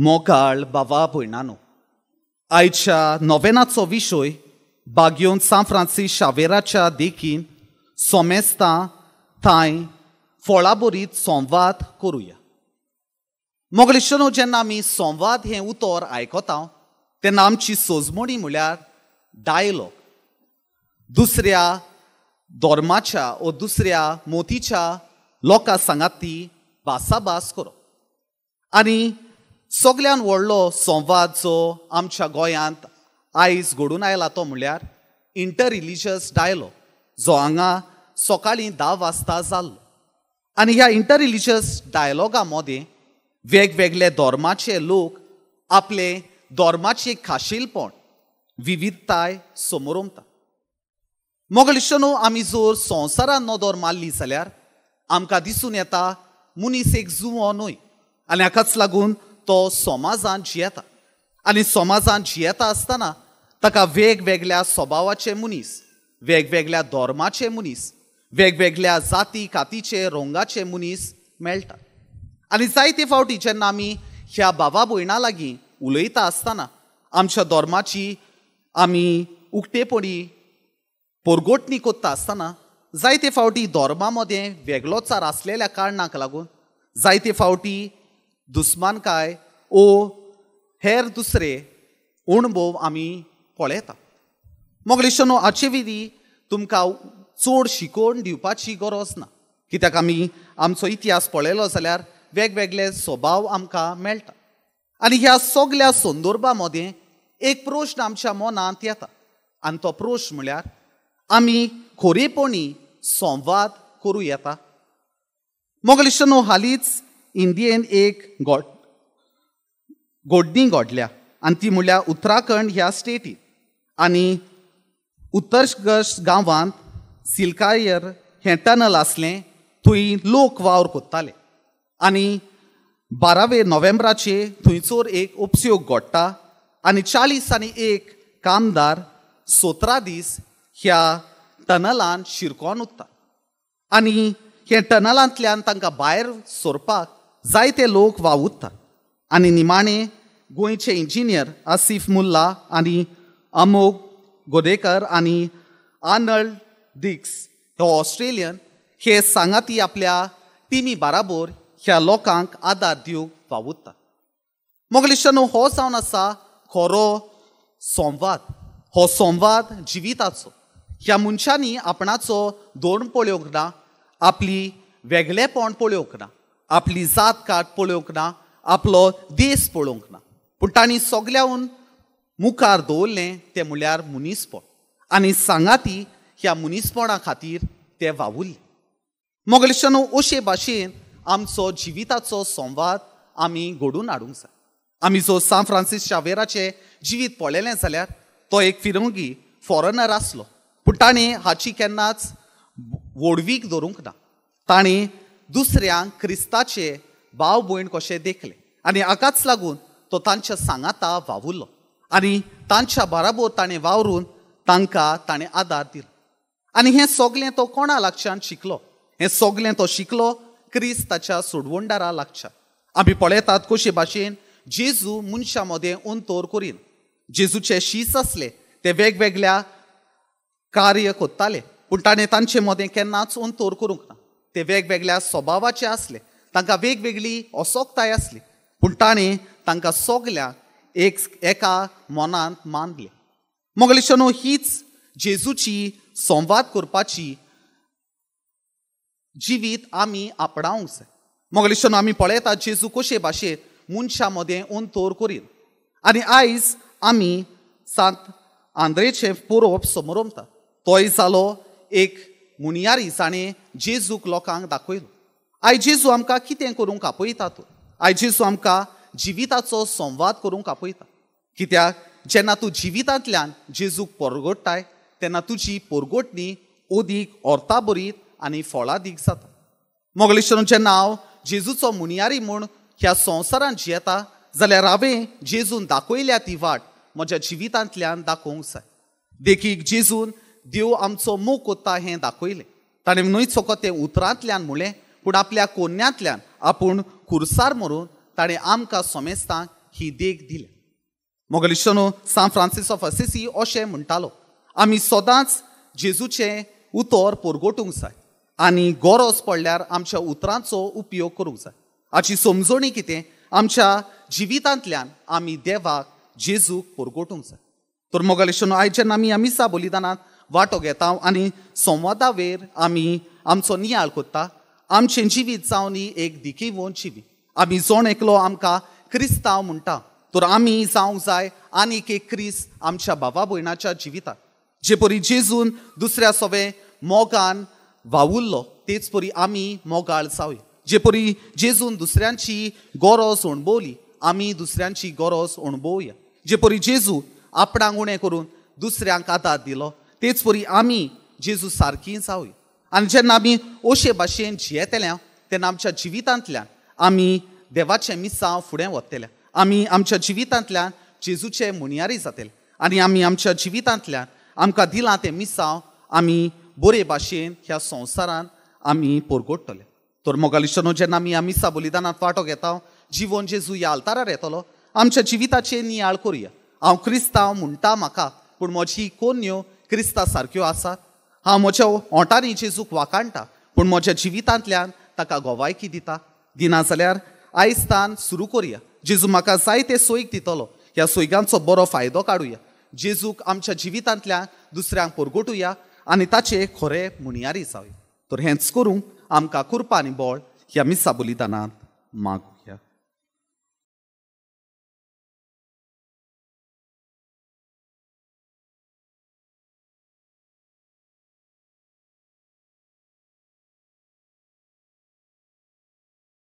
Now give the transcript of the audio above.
मोगाळ बाबा भयणानो, आयच्या नोवेनाचो विशय बागयोन सांत फ्रांसीस शावेराच्या देखीन सोमेस्तां थांय फळाबरीत संवाद करुया. मोगलेश्वरो, जेन्ना आमी संवाद हें उतर आयकता तेन्ना आमची सोजमणी म्हळ्यार डायलॉग, दुसऱ्या धर्माच्या ओ दुसऱ्या मोतीच्या लोकां सांगात ती भासाभास करप. आनी सगल्यान व्हडलो संवाद जो आमच्या गोंयांत आयज घडून आयला तो म्हळ्यार इंटर रिलिजियस डायलॉग, जो हांगा सकाळीं 10 वाजता जाल्लो. आनी ह्या इंटर रिलिजियस डायलॉगा मदें वेगवेगळे धर्माचे लोक आपले धर्माचे खाशेलपण विविधताय समोर उमता. मोगलिश्टनो, आमी जर संवसारान नदर मारली जाल्यार आमकां दिसून येता मनीस एक जुंवो न्हय आनी हाकाच लागून तो समाजान जियेता. आनी समाजान जियेता आसतना ताका वेगवेगळ्या स्वभावाचे मनीस, वेगवेगळ्या धर्माचे मनीस, वेगवेगळ्या जाती कातीचे रंगाचे मनीस मेळटा. आनी जायते फावटी जेन्ना आमी ह्या भावा भयणां लागीं उलयता आसतना आमच्या धर्माची आमी उक्तेपणी पोरगोटणी करता आसतना जायते फावटी धर्मा मदें वेगळोचार आसलेल्या कारणाक लागून जायते फावटी दुस्मानकाय ओ हेर दुसरे अणभव आमी पळयता. मोगलेश्वरो, हाचे विधी तुमकां चड शिकोवन दिवपाची गरज ना, कित्याक आमी आमचो इतिहास पळयलो जाल्यार वेगवेगळे स्वभाव आमकां मेळटा. आनी ह्या सगल्या संदर्भा मदें एक प्रश्न आमच्या मनांत येता आनी तो प्रश्न म्हळ्यार आमी खरेपणी संवाद करूं येता. मोगलेश्वरो, हालींच इंडियेन एक घडणी घडल्या आनी ती म्हळ्यार उत्तराखंड ह्या स्टेटीन आनी उत्तरगश गांवांत सिल्कायर हें टनल आसलें, थंय लोक वावर करताले. आनी 12 नोव्हेंबराचे थंयसर एक उपसयोग घडटा आनी 41 कामदार 17 दीस ह्या टनलान शिरकोन उरता. आनी हे टनलांतल्यान तांकां भायर सरपाक जायते लोक वावुरता. आनी निमाणे गोंयचे इंजिनियर आसिफ मुल्ला आनी अमोग गोदेकर आनी आर्नल्ड डिक्स हो ऑस्ट्रेलियन हे सांगाती आपल्या टिमी बाराबोर ह्या लोकांक आदार दिवंक वावुरता. मोगलेश्वरो, हो जावन आसा खरो संवाद. हो संवाद जिविताचो. ह्या मनशांनी आपणाचो धर्म पळोवंक ना, आपली वेगळेपण पळोवंक ना, आपली जात कात पळोवंक ना, आपलो देश पळोवंक ना, पूण तांणी सगल्याहून मुखार दवरलें तें म्हळ्यार मनीसपण. आनी सांगाती ह्या मनीसपणा खातीर ते वावुरले. मोगलेश्वरो, अशे भाशेन आमचो जिविताचो संवाद आमी घडोवन हाडूंक जाय. आमी जो सांत फ्रांसीस शावेराचें जिवीत पळयलें जाल्यार तो एक फिरंगी फॉरेनर आसलो, पूण ताणें हाची केन्नाच व्हडवीक धरूंक ना. ताणें दुसऱ्यांक क्रिस्ताचे भाव भयण कशें देखले आनी हाकाच लागून तो तांच्या सांगाता वावुरलो आनी तांच्या बराबर ताणें वावरून तांकां ताणें आदार दिलो. आनी हें सगलें तो कोणा लागच्यान शिकलो? हें सगलें तो शिकलो क्रिस्ताच्या सोडवणदारा लागच्यान. आमी पळयतात कशे भाशेन जेजू मनशां मदें अंतर करीन. जेजूचे शीस आसले ते वेगवेगळ्या कार्य करताले, पूण ताणें तांचे मदें केन्नाच अंतर करूंक ना. ते वेगवेगळ्या स्वभावाचे आसले, तांकां वेगवेगळी असोकताय आसली, पूण ताणें तांकां सगल्यांक एका मनांत मानले. मोगलेश्वरो, हीच जेजूची संवाद करपाची जिवीत आमी आपणावंक जाय. मोगलेश्वरो, आमी पळयतात जेजू कशे भाशेन मनशां मदें अंतर करीन. आनी आयज आमी सांत आंद्रेचें पोरोप समोर उमता. तोय जालो एक मुनियारी जाणें जेजूक लोकांक दाखयलो. आयज जेजू आमकां कितें करूंक आपयता? तो आयज जेजू आमकां जिविताचो संवाद करूंक आपयता. कित्याक जेन्ना तूं जिवितांतल्यान जेजूक परगोट्टाय तेन्ना तुजी परगोटणी अदीक अर्था बरीत आनी फळादीक जाता. मोगलेश्वरो, जेन्ना हांव जेजूचो मुनियारी म्हूण ह्या संवसारांत जियेता जाल्यार हांवें जेजून दाखयल्या ती वाट म्हज्या जिवितांतल्यान दाखोवंक जाय. देखीक, जेजून देव आमचो मोग कोत्ता हें दाखयलें. ताणें न्हय फकत तें उतरांतल्यान म्हणलें, पूण आपल्या कोन्यांतल्यान आपूण खुर्सार मरून ताणें आमकां सोमेस्तांक ही देख दिल्या. मोगलिश्टनो, सांत फ्रांसीस ऑफ असिसी अशें म्हणटालो, आमी सदांच जेजूचें उतर परगटूंक जाय आनी गरज पडल्यार आमच्या उतरांचो उपयोग करूंक जाय. हाची समजणी कितें, आमच्या जिवितांतल्यान आमी देवाक जेजूक परगटूंक जाय. तर मोगलिश्टनो, आयज जेन्ना आमी मिसा बलिदानांत वांटो घेता आनी संवादा वेर आमी आमचो नियाळ करता, आमचें जिवीत जावन ही एक दिकेवन जिवीत. आमी जण एकलो आमकां क्रिस्तांव म्हणटा, तर आमी जावंक जाय आनीक एक क्रिस्त आमच्या भावा भयणाच्या जिवितांत. जे परी जेजून दुसऱ्या सवे मोगान वावुरलो तेच परी आमी मोगाळ जावया. जे परी जेजून दुसऱ्यांची गरज अणभवली आमी दुसऱ्यांची गरज अणभवया. जे परी जेजू आपणाक उणें करून दुसऱ्यांक आदार दिलो तेच परी आमी जेजू सारकी जावया. आनी जेन्ना आमी अशे भाशेन जियेतल्या तेन्ना आमच्या जिवितांतल्यान आमी देवाचें मिसांव फुडें वतले, आमी आमच्या जिवितांतल्यान जेजूचे मुनियारी जातले आनी आमी आमच्या जिवितांतल्यान आमकां दिलां तें मिसांव आमी बरे भाशेन ह्या संवसारान आमी परगटतले. तर मोगालिश्टनो, जेन्ना आमी ह्या मिसा बलिदानांत वांटो घेता, जिवन जेजू ह्या आल्तारार येतलो, आमच्या जिविताचेर नियाळ करुया. हांव क्रिस्तांव म्हणटा म्हाका, पूण म्हजी कोन्यो क्रिस्ता सारक्यो आसात. हांव म्हज्या ओंठांनी जेजूक वाखाणटा, पूण म्हज्या जिवितांतल्यान ताका गोवायकी दिता दिना जाल्यार आयज तान सुरू करुया. जेजू म्हाका जायते सोयीक दितलो, ह्या सोयगांचो बरो फायदो काडुया. जेजूक आमच्या जिवितांतल्यान दुसऱ्यांक परगटुया आनी ताचे खरे मुनियारी जावया. तर हेंच करूंक आमकां कृपा आनी बळ ह्या मिसा बलिदानांत मागू.